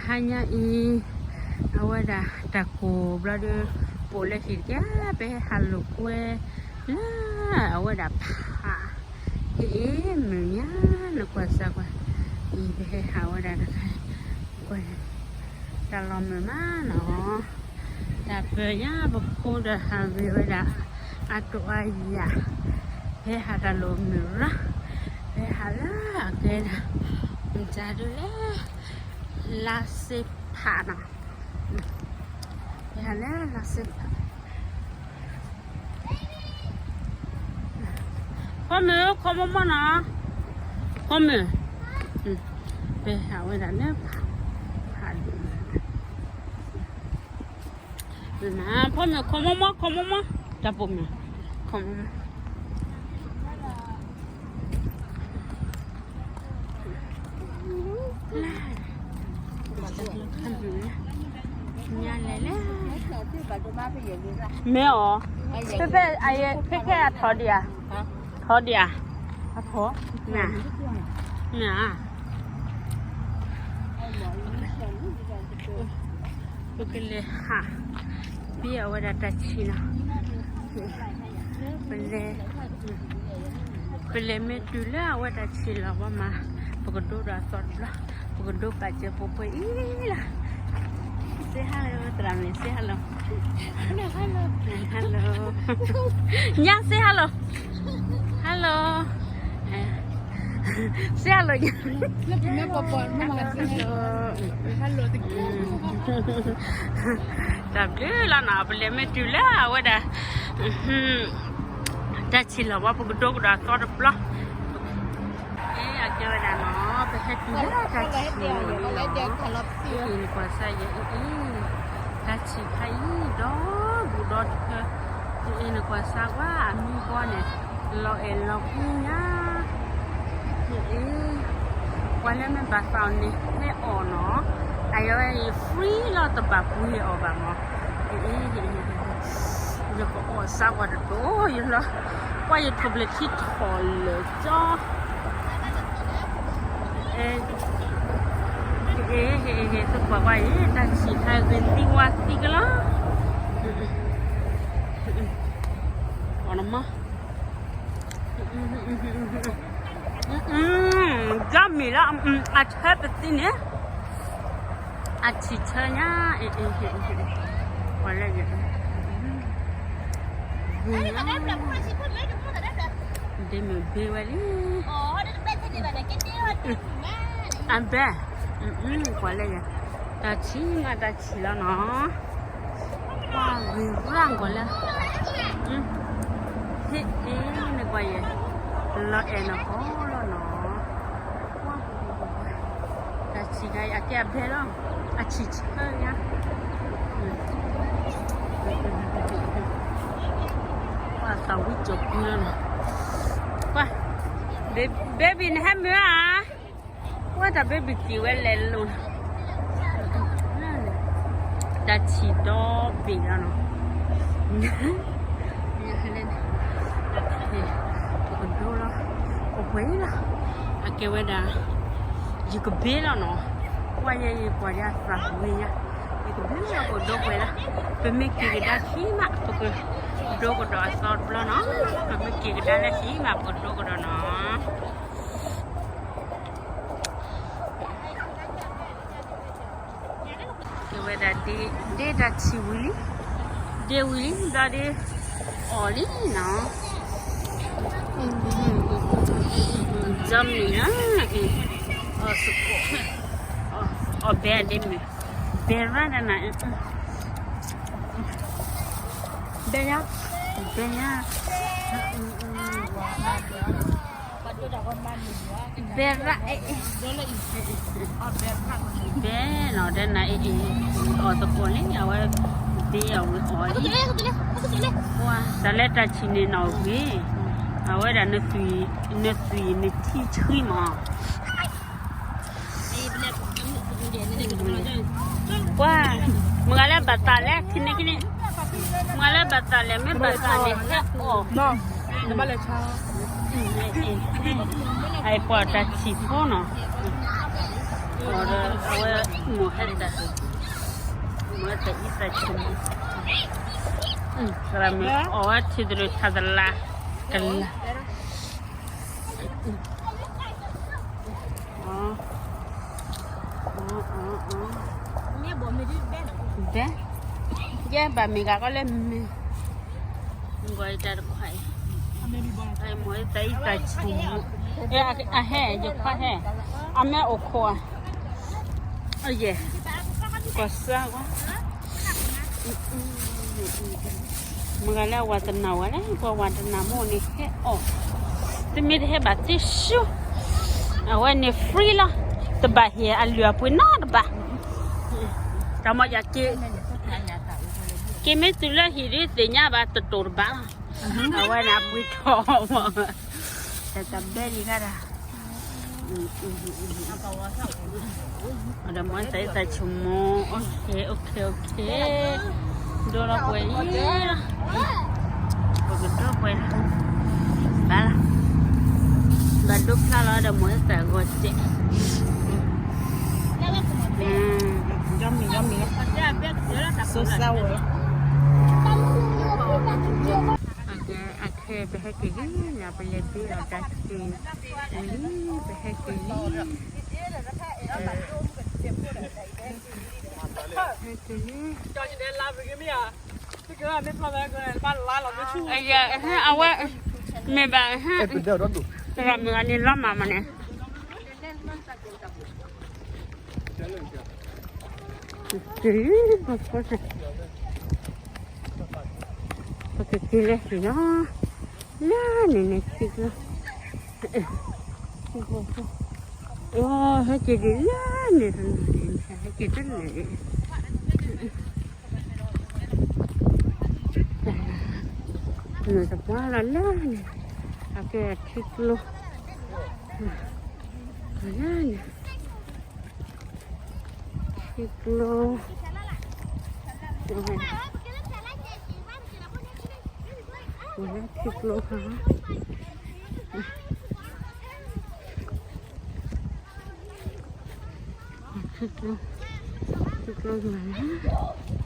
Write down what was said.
ဟါညါအံၤ အဝဲဒၣ်တၢ်ကိၢ်ဘျီဒီး ပိာ်လၢဟံၣ်တက့ၢ်, ပဟဲဟးလိာ်ကွဲလၢ အဝဲဒၣ်ဖး အ့ၣ်အ့ၣ်မုာ်ညါ နကွၢ်စၢ်ကွၢ်, အံၤပဟဲဟးဝဲဒၣ်တခါ ကွၢ် တၢ်လီၤမုာ်မးနီၤ, တၢ်ပၢၢ်ညါပဖိဒီးဟးဂ့ၤဝဲဒၣ် အါတိၢ်အါယၢ်, ပဟဲဟးတၢ်လီၤမုာ်ရၢ, ပဟဲဟးလၢအကဲဒၣ် မတၤဒုလဲၣ် လါစ့ဖးနီၤ, ပဟးလၢလါစ့ဖး ဖီမုၢ် ခိးမိၢ်မိၢ်နီၤ, ဖီမုၢ်, ပဟးဝဲဒၣ်လၢ ဖးဒိၣ်, ဖီမုၢ် ခိးမိၢ်မိၢ် ခိးမိၢ်မိၢ်, တၢ်ပိာ်မုၣ် ခိးမိၢ်မိၢ် ညါလဲၤလဲၣ်, မ့ၢ်အီၤ, ဖဲဖဲအယဲ ဖဲဖဲအထီဒံးဧါ, ထီဒံးဧါ, အထီ, န, န, ပကလဲၤဟး ဘ့ၣ်အဝဲဒၣ်တၢ်ဆံးနီၤ, ပလဲၤ, ပလဲၤမ့ၢ်တုၤလၢအဝဲတၢ်ဆံးလီၤဘၣ်မး, ပကဒိဒီးအသီတဘျီ, ပကဒိပာ်စၢၤပှဲၤပှဲၤအံၤလီၤ, စ့ဟါလီၤ သရၣ်မုၣ် စ့ဟါလီၤ, hello, hello, ညါ စ့ဟါလီၤ, hello, စ့ဟါလီၤ, တၢ်ဘျုးလီၤနီၤ, ပလဲၤမ့ၢ်တုၤလၢအဝဲဒၣ် တၢ်ဆံးလီၤဘၣ် ပကဒိကဒီးအသီတဘျီ, အကဲဝဲဒၣ်နီၤ, ပဟဲတုၤလၢတၢ်ဆံးလီၤ, အ့ၣ် နကွၢ်စၢ်ယဲအ့ၣ်အ့ၣ်, တၢ်ဆံးခါအံၤ ဒီဘူးဒီတဖၢ, အ့ၣ် နကွၢ်စၢ်ကွၢ် အမံဘီန့ၣ် လီၤအဲၣ်လီၤကွံညါ, အ့ၣ် ပှၤလၢမ့ၢ်ဘၣ်သးအီၤန့ၣ် ဟဲအီၣ်နီၤ, အယဝဲအံၤ free လီၤ တဘၣ်ပူၤဟ့ၣ်အီၤဘၣ်မး, အ့ၣ် ယကအီၣ်စၢ်ကွၢ်တဒိၣ်ယလီၤ, ကွၢ်ယထိၣ်ဘျဲၣ်ထံထီၣ်လၢာ်ကၠီ, အ့ၣ် ဟ့ၣ် ဟ့ၣ် သကွၢ်ကွၢ်အံၤ တၢ်ဆံးခါဂ့ၤသံဝါသံကလီၤ, အီၣ်နမး ယမံၤလၢ အဆၢပသံန့ၣ် အဆံးဆၢညါ, အ့ၣ် အ့ၣ် အ့ၣ် ပှၤလၢယ ဒ်မ့ၢ်ဘ့ဝဲလံ, အဘဲ, ပှၤလၢယ တၢ်ဆံးမးတၢ်ဆံးလီၤနီၤ, ပှၤဂ့ၤရၣ်ကီးလၢ ဟ့ၣ်အ့ၣ် နကွၢ်ယဲ, လီၤအဲၣ်နီၢ်ကီၢ်လီၤနီၤ, တၢ်ဆံးခါအံၤ အကဲအဘဲလီၤ, အဆံးဆၢညါ, ပှၤသးဝံၣ်ကၠီၤကွံလီၤနီၤ, ပှၤ baby နဟဲမုာ်ဧါ ဝဲတၢ် baby က့ၤဝဲလဲၤလိၤ, တၢ်ဆံးဒီဘ့ၣ်လီၤနီၤ, ပကဒိလီၤ, ပပှဲၤလီၤ, အကဲဝဲဒၣ် ယကဘ့လီၤနီၤ, ကွၢ်ယဲယကွၢ်ယသးဝံၣ်ညါ, ယကဘ့လီၤ ပကဒိပှဲၤလီၤ, ပမ့ၢ်က့ၤကဒါခံမး ပကဒိကဒီးအသီတဘျီနီၤ, ပမ့ၢ်က့ၤကဒါလၢခံမး ပကဒိကဒီးနီၤ. ကဲဝဲဒၣ်ဒ့ ဒ့တၢ်ဆံးဝံၤလံ, ဒ့ဝံၤလံ ဘျီဒ့ အီၣ်လံနီၤ, ကၠီမံၤနီၤ, အီၣ်သကိး, အီၣ်ဘဲဒ့မုၢ်, ဘဲရၣ်ဒၣ်နၤ, ဘဲယါ, ဘဲယါ ဘဲရၣ်, ဘဲနီၤ ဒဲနၤအံၤ, အီၣ်သကိးလံ အဝဲ ဘ့အဝဲအီၣ်လံ, တၢ်လၢတၢ်ဆံးန့ၣ်နီၣ်ဂ့ၤ, အဝဲဒၣ် နသွံၣ်နထံဆှံမး ကွၢ်, မုၢ်ဂၤလၢဘၣ်သးလဲၣ် ထံန့ၣ်ကန့ၣ်, မုၢ်ဂၤလၢဘၣ်သးလဲၣ် မ့ၢ်ဘၣ်သးန့ၣ် ဟဲအီၣ်, အပှၤတၢ်ဆံးဖိနီၤ, အဝဲမိၢ်ဟဲတၢ်, မိၢ်ဟဲတၢ်အံသးဆိမိၣ်, သရၣ်မုၣ်အီၣ်ဝဲထံသရူးထးသလါ, ကလါ, အ, အ, အ, ဒဲ, ယဲဘၣ်မ့ၢ်ဂၤကီလၢမ့ၢ် ဂီၤအံၤတၢ်တခွါအံၤ, မိၢ်အံသးအံသးဆိမိၣ်, အဟဲ ယခွါဟဲ, အမ့ၢ်အိၣ်ခိးဧါ, ယဲ, ကီၢ်စၢ်ဝဲ, မ့ၢ်ဂၤလၢအဝၤတနၢ်ဝဲလၢ ပှၤဝၤတနၢ်မိၢ်န့ၣ်ဟဲအီၣ်, တမ့ၢ်တဟဲဘၣ်သ့ၣ်ဆူ, အဝဲန့ၣ် free လီၤ, တဘၣ်ဟ့ၣ်အလုၢ်အပှ့ၤနီတဘၣ်, တၢ်မ့ၢ်ယက့ က့ၤမ့ၢ်တုၤလၢဟံၣ်ဒ်သ့ၣ်ညါဘၣ်တတိၢ်တဘၣ်လီၤ, အဝဲန့ၣ်အပှ့ၤထီၣ်မး, တၢ်တဘဲဒံးခါဒၣ်, ဒီးမိၢ်အံသးအံသးဆိမိၣ်, okay okay okay, ဒိလီၤပှဲၤလံ, ပကဒိပှဲၤလီၤ, ဘၣ်လီၤ, ဘၣ်ဒိဖျါလီၤဒီးမိၢ်အံသးဂီၤစဲး Yummy, yummy. So sour. အခဲ ပဟဲက့ၤလံ, ပလဲၤဘ့အီၣ်တၢ်က့ၤလံ, ပဟဲက့ၤလံ, ဟဲက့ၤလံ, အဝဲ, မ့ၢ်ဘၣ်, သရၣ်မုၣ်အန့ၣ်လီၤမးမးန့ၣ် ပကက့ၤလၢဟံၣ်လီၤ, လၢန့ၣ်န့ၣ် ထံကျိ, ဟဲက့ၤဒ်လၢန့ၣ်, ဟဲက့ၤတလၢာ်, နတပှၢ်လီၤလၢန့ၣ်, အကဲထံကျိ, လၢန့ၣ် ထံကျိ, ထံကျိခါ, ထံကျိ, ထံကျိမးန့ၣ်,